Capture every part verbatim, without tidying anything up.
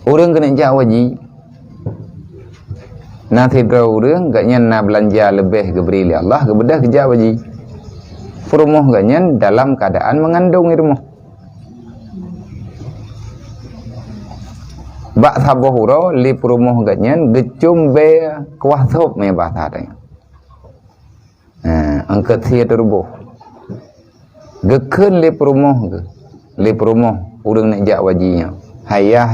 Ureuëng keuneuk jak u haji. Na sidroe ureuëng, gobnyan na beulanja leubeh geubri lé Allah, geubeudôh geujak u haji. Peurumoh gobnyan dalam keuadaan meungandong di rumoh. Bak saboh uroe, lé peurumoh gobnyan geucom bèe kuah sop, meunan bahasa tanyoe. Ha, eungkôt sie teuruboh. Geukheun lé peurumoh geuh, lé peurumoh ureuëng neuk jak u haji nyoe, "Hai yah,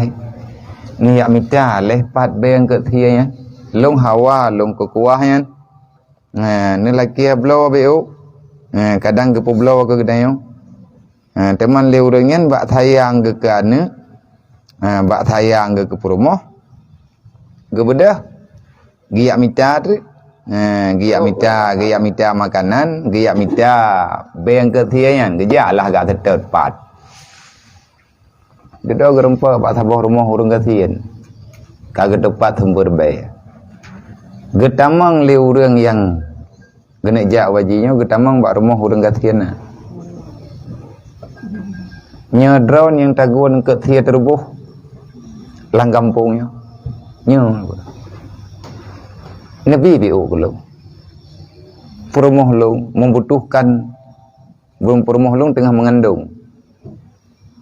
neujak mita lé pat bèe eungkôt sie nyan. Lôn hawa, lôn keu kuah nyan. Ha, neulakèe bloe bèk ôk." Ha, kadang geupeubloe keu geutanyoe. Ha, teuma lé ureuëng nyan bak sayang geuh keu aneuëk, ha, bak sayang geuh keu peurumoh, geubeudôh, geujak mita treuk. Ha, geujak mita, geujak mita makanan, geujak mita bèe eungkôt sie nyan, geujak lah gak seutôt pat. Dudoe geurumpok bak saboh rumoh ureuëng gasien, ka geutupat sumber bèe. Geutamong lé ureuëng nyang geuneuk jak u haji nyoe, geutamong bak rumoh ureuëng gasien na. Nyoe droeneuh nyang tagun eungkôt sie teuruboh lam gampông nyoe. Nyoe, neubi bèk ôk keu lôn. Peurumoh lôn membutuhkan, peurumoh lôn teungoh meungandong.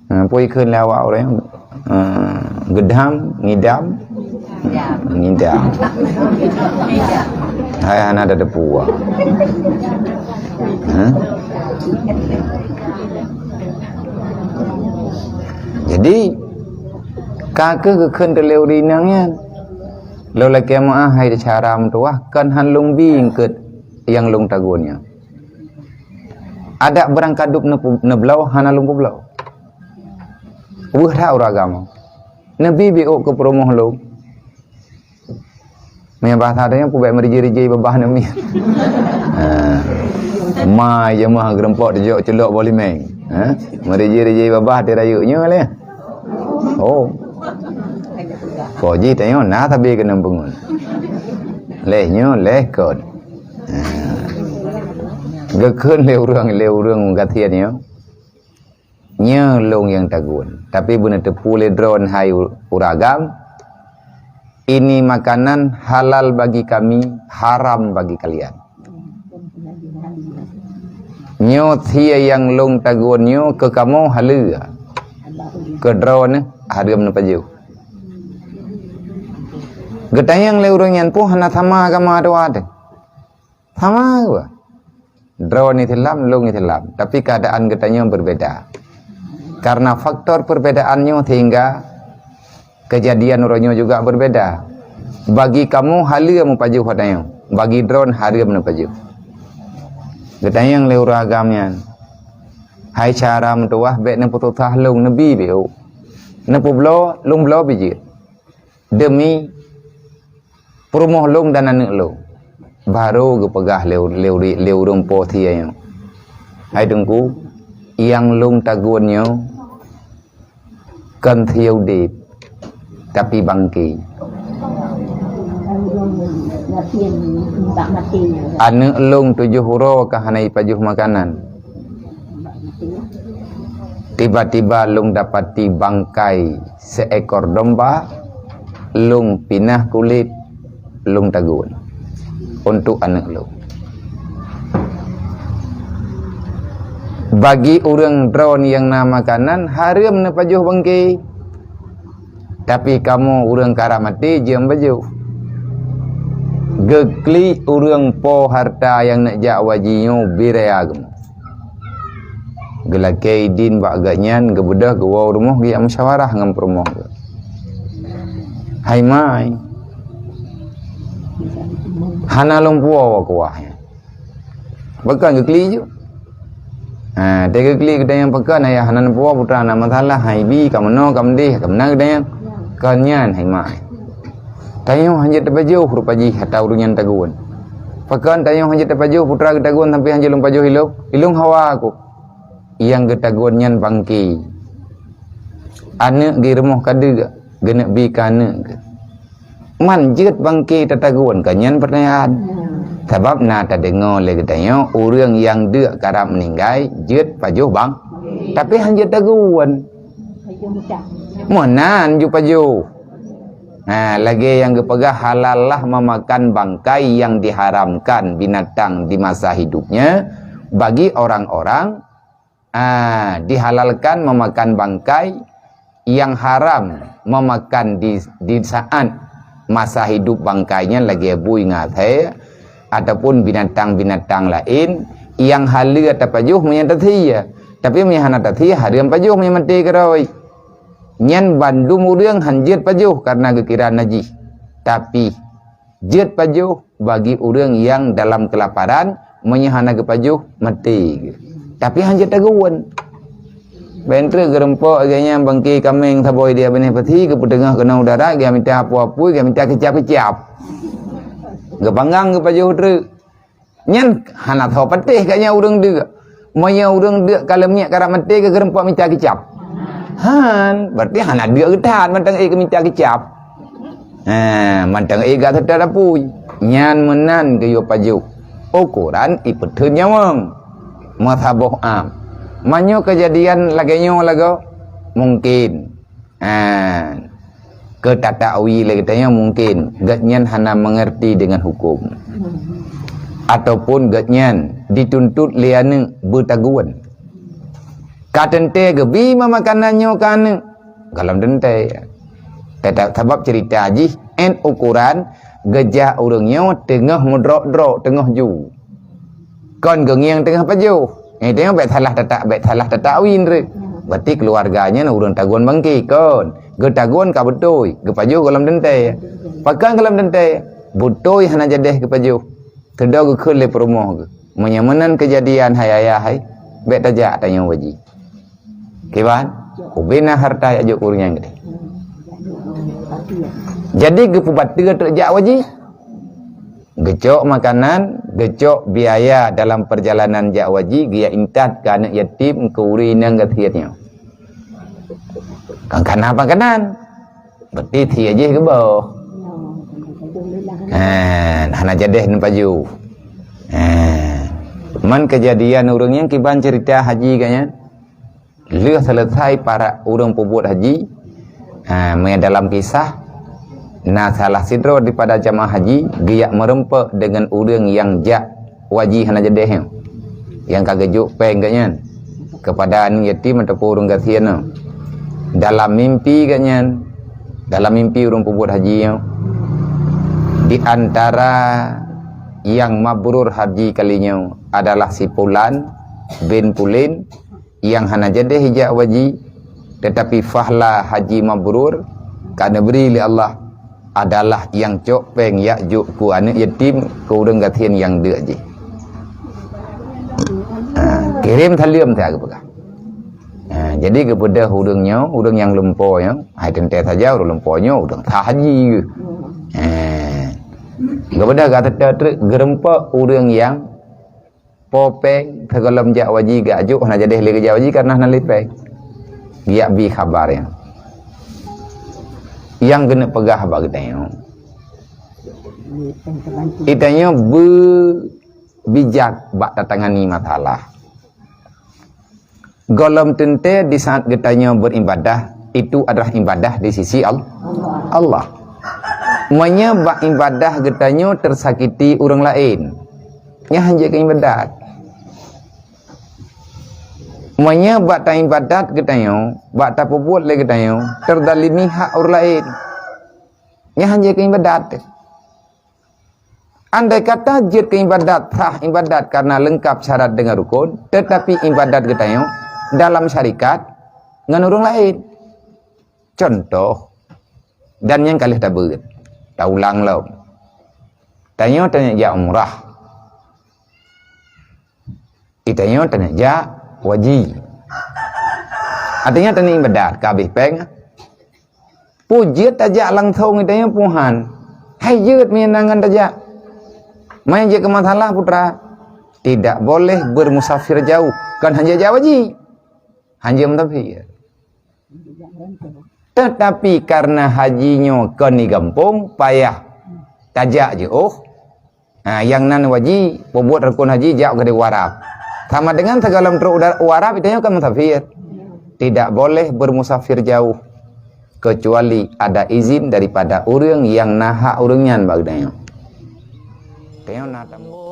Ha, peue jikheun lé awak ureuëng? Ha, geudam, ngidam? Ngidam. Hai hana tateupeue. Ha? Jadi, ka kheueh geukheun teuleu rinang nyan. Lôn lakèe meu'ah hai syedara meutuwah, kon han lôn bi eungkôt nyang lôn tagun nyoe. Adak beurangkadub neubloe, hana lôn peubloe. Weueh that ureuëng agam. Neubi bèk ôk keu peurumoh lôn. Meunan bahasa tanyoe, peubèk meurijai-rijai babah neumiet. Ha. Ma jeumaah geurumpok teujok culok boh limeng. Ha? Meurijai-rijai babah di rayeuk nyoe lé. Oh. Ko jih tanyoe na sabe keuneuk peungon. Leh nyoe, leh kon. Ha. Geukheun lé ureuëng, lé ureuëng gasien nyoe. Nyoe lôn nyang tagun. Tapi beuneuteupeue lé droeneuh hai u-, ureuëng agam, "Ini makanan halal bagi kami, haram bagi kalian." Nyoe sie nyang lôn tagun nyoe keu kamoe haleue, keu droeneuh hareuem neupajoh. Geutanyong lé ureuëng nyan, "Peue hana sama agama dua teuh?" Sama geuh. Droeneuh Islam, lôn Islam, tapi keuadaan geutanyoe beubeda. Karena faktor perbedaan nyoe sehingga kejadian uroe nyoe juga beubeda. Bagi kamoe haleue meupajoh watèe nyoe, bagi droeneuh hareuem neupajoh. Geutanyong lé ureuëng agam nyan, "Hai syedara meutuwah, bèk neupeususah lôn, neubi bèk ôk. Neupeubloe, lôn bloe bèk jeuet. Demi peurumoh lôn dan aneuëk lôn." Barô geupeugah lé, lé, lé ureuëng po sie nyoe, "Hai Teungku, nyang lôn tagun nyoe kon sie udeb, tapi bangke. Aneuëk lôn tujoh uroe ka hana jipajoh makanan." Tiba-tiba lôn dapati bangkai seekor domba, lôn pinah kulét, lôn tagun untuk aneuëk lôn. Bagi ureuëng droeneuh nyang na makanan, hareuem neupajoh bangke. Tapi kamoe ureuëng karab maté jeuem pajoh. Geuklik ureuëng po hareuta nyang neuk jak u haji nyoe bri raya geuh. Geulakèe idin bak gobnyan, geubeudôh geuwoe u rumoh geujak musyawarah ngon peurumoh geuh. "Hai mai, hana lôn puwoe woe kuah nyan." Pakon geuklik ju? Ha, teuh geuklik geutanyoe pakon, ayah hana puwoe, putra na masalah, hai bi, ka meunoe, ka meudeh, ka meunan geutanyoe. Kon nyan, hai mai. Tanyoe hanjeuet tapajoh rupa jih ata ureuëng nyan tagun. Pakon tanyoe hanjeuet tapajoh, putra geutagun sampai hanjeuet lôn pajoh ilôn? Ilôn hawa ku. Nyang geutagun nyan bangke. Aneuëk geuh rumoh ka deuek, geuneuk bi keu aneuëk geuh. Man jeuet bangke tatagun, ka nyan peurtanyaan. Sabab na tadeungoe lé geutanyoe, ureuëng nyang deuek karab meuninggai jeuet pajoh bang, tapi hanjeuet tagun. Meunan ju pajoh. Ha, lagée nyang geupeugah halallah memakan bangkai yang diharamkan binatang di masa hidupnya bagi orang-orang, ha, dihalalkan memakan bangkai yang haram memakan di, di saat masa hidup bangkai nyan lagée bui ngon asèe ataupun binatang-binatang laén nyang haleue tapajoh meunyoe tathie. Tapi meunyoe hana tathie, hareuem pajoh meunyoe maté keudroe. Nyan bandum ureuëng han jeuet pajoh kareuna geukira najih. Tapi jeuet pajoh bagi ureuëng nyang dalam keulaparan, meunyoe hana geupajoh, maté geuh. Tapi han jeuet taguen. Ban treuk geurumpok lagée nyan bangke kaméng saboh di binéh peuthi geupeuteungoh keunoe u darat, geumita apui-apui, geumita keucab-keucab. Geupanggang geupajoh treuk. Nyan hana tho patéh geuh nyan ureuëng deuk. Meunyoe ureuëng deuk ka leumiek karab maté geurumpok mita keucab. Han, berarti hana deuk geuthat mantong ék geumita keucab. Ha, mantong ék gak seutôt apui. Nyan meunan geuyue pajoh. Ukoran ipeutheun nyawöng. Meusaboh am. Meunyoe keujadian lagée nyoe lagoe, mungken. Ha, keu tatawi lé geutanyoe mungken gobnyan hana meungerti deungon huköm. Ataupun gobnyan dituntut lé aneuëk beutaguen. Ka teuntée geubi ma makanan nyoe keu aneuëk? Gohlom teuntée. Teutap sabab ceurita jih, 'an ukoran geujak ureuëng nyoe teungoh meudrok-drok, teungoh ju. Kon geungieng teungoh pajoh. Eh, teungoh bék salah tata-, bék salah tatawi treuk. Berarti keuluwarga nyan ureuëng taguen bangke, kon. Geutaguen ka beutôi, geupajoh gohlom teuntée. Pakon gohlom teuntée? Beutôi hana jadeh geupajoh. Teudoe geukheun lé peurumoh geuh. Meunyoe meunan keujadian hai ayah hai, bék tajak tanyoe u aji. Kiban, ubena harta jak jok ureuëng nyang geude. Jadi geupeubateue treuk jak u aji. Geucok makanan, geucok biaya dalam perjalanan jak u aji, geujak intat keu aneuëk yatim, keu ureuëng inong gasien nyoe. Kon kana makanan. Berarti thie jih geuboh. Ha, hana jadeh neupajoh. Ha. Man keujadian ureuëng nyang kiban ceurita haji gobnyan. Lheueh seuleusai para ureuëng peubuet haji, ha, meunyoe dalam kisah, na salah sidroe daripada jamaah haji geujak meurumpok deungon ureuëng nyang jak u aji hana jadeh nyoe, nyang ka geujok péng gobnyan keupada aneuëk yatim ataupun ureuëng gasien nyoe. Dalam mimpi gobnyan, dalam mimpi ureuëng peubuet haji nyoe, di antara nyang mabrur haji kali nyoe adalah si Pulan bin Pulin, nyang hana jadeh ijak u aji, teutapi fahla haji mabrur ka neubri lé Allah adalah nyang cok péng jak jok keu aneuëk yatim, keu ureuëng gasien nyang deuk jih. Ha, kirém saleuem, teuka geupeugah. Ha, jadi geupeugah ureuëng nyoe, ureuëng nyang lumpo nyoe, hai teuntée saja ureuëng lumpo nyoe, ureuëng sah haji geuh. Ha. Geupeugah gata treuk geurumpok ureuëng nyang po péng, sigohlom jak u aji geujak jok, hana jadeh lé geujak u aji kareuna hana lé péng. Geujak bi khabar nyan. Nyang geuneuk peugah bak geutanyoe, geutanyoe beubijak bak tatangani masalah. Gohlom teuntée di saat geutanyoe beuribadah, itu adalah ibadah di sisi Al-, Allah. Meunyoe bak ibadah geutanyoe teusakiti ureuëng laén, nyan han jeuet keu ibadat. Meunyoe bak taibadat geutanyoe, bak tapeubuet lé geutanyoe, teuzalimi hak ureuëng laén, nyan han jeuet keu ibadat. Andai kata jeuet keu ibadat, sah ibadat kareuna leungkap syarat deungon rukon, teutapi ibadat geutanyoe dalam syarikat ngon ureuëng laén. Cuntoh, dan nyang ka lheueh tabeuet, taulang lom. Tanyoe taneuk jak umrah. Geutanyoe taneuk jak u aji. Artinya taneuk ibadat, ka habéh péng. Peue jeuet tajak langsong geutanyoe peue han? Hai jeuet meunyoe na ngon tajak. Meunyoe jeuet keu masalah putra, tidak boleh bermusafir jauh. Kon han jeuet jak u aji. Han jeuet musafir. Teutapi kareuna haji nyoe kon di gampông, payah tajak jiôh. Ha, nyang nan u aji, peubuet rukon haji jak keudeh u Arab. Sama dengan sigohlom trok u da-, u Arab, geutanyoe kan musafir. Tidak boleh bermusafir jauh. keucuali ada izin daripada ureuëng nyang na hak ureuëng nyan bak geutanyoe. Tanyoe na tamu.